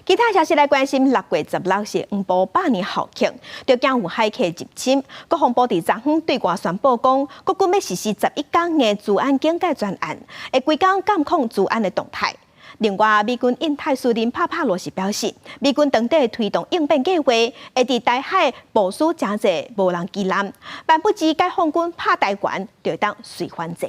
其他消息來關心，6月16是黃埔百年校慶，就驚有駭客入侵。國防部佇昨昏對外宣布講，國軍欲實施11工的資安警戒專案，會規工監控資安的動態。另外，美軍印太司令帕帕羅是表示，美軍當地推動應變計劃，會佇台海部署誠濟無人機艦，萬不知解放軍拍台灣，就會當隨反制。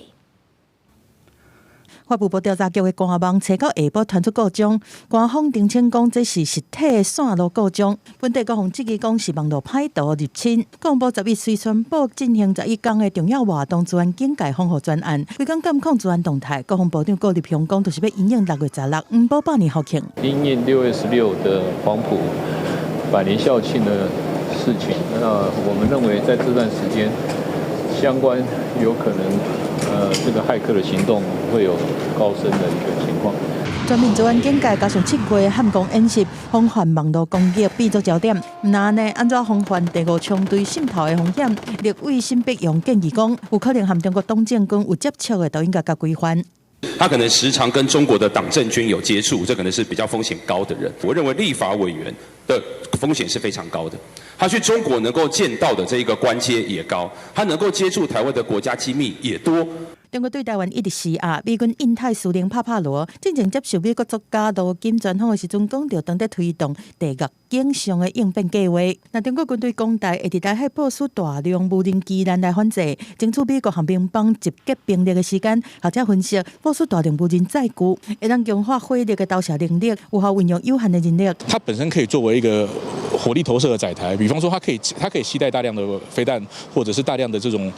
法務部調查局的官網冊到下晡傳出故障，官方澄清講這是實體的線路故障。本地國防質疑講是網路歹徒入侵。國防部十一隨宣布進行十一工的重要活動資安警戒防護專案，規工監控資安動態。國防部長顧立雄講，就是欲因應六月十六黃埔百年校慶。因應6月16的黃埔百年校慶的事情，那我們認為在這段時間，相關有可能，這個駭客的行動會有高升的一個情況。全面資安警戒加上7月漢光演習，防範網路攻擊變做焦點。那呢，按怎防範第五槍隊滲透的風險？立委沈伯洋建議講，有可能和中國黨政軍有接觸的，都應該共規範。他可能時常跟中國的黨政軍有接觸，這可能是比較風險高的人。我認為立法委員的風險是非常高的。他去中國能夠見到的這一個官階也高，他能夠接觸台灣的國家機密也多。中國對台灣一直施壓，美軍印太司令帕帕羅進前接受美國作家羅金專訪的時陣，講著當咧推動地獄景象的應變計劃。那中國軍隊講台會佇台海部署大量無人機艦來反制，爭取美國和盟邦集結兵力的時間。學者分析，部署大量無人載具，會當強化火力的投射能力，有效運用有限的人力。它本身可以作為一個火力投射的載台，比方說它可以攜帶大量的飛彈，或者是大量的這種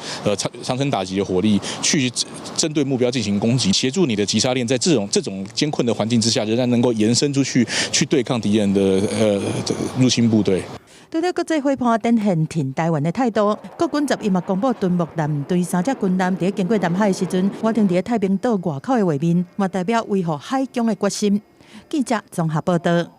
長程打擊的火力，去針對目標進行攻擊，協助你的擊殺鏈在這種艱困的環境之下，仍然能夠延伸出去，去對抗敵人的入侵部隊。對了，國際伙伴展現挺台灣的態度。國軍十一嘛公布敦睦艦隊三隻軍艦佇經過南海的時陣，倚停佇太平島外口的畫面，嘛代表維護海疆的決心。記者綜合報道。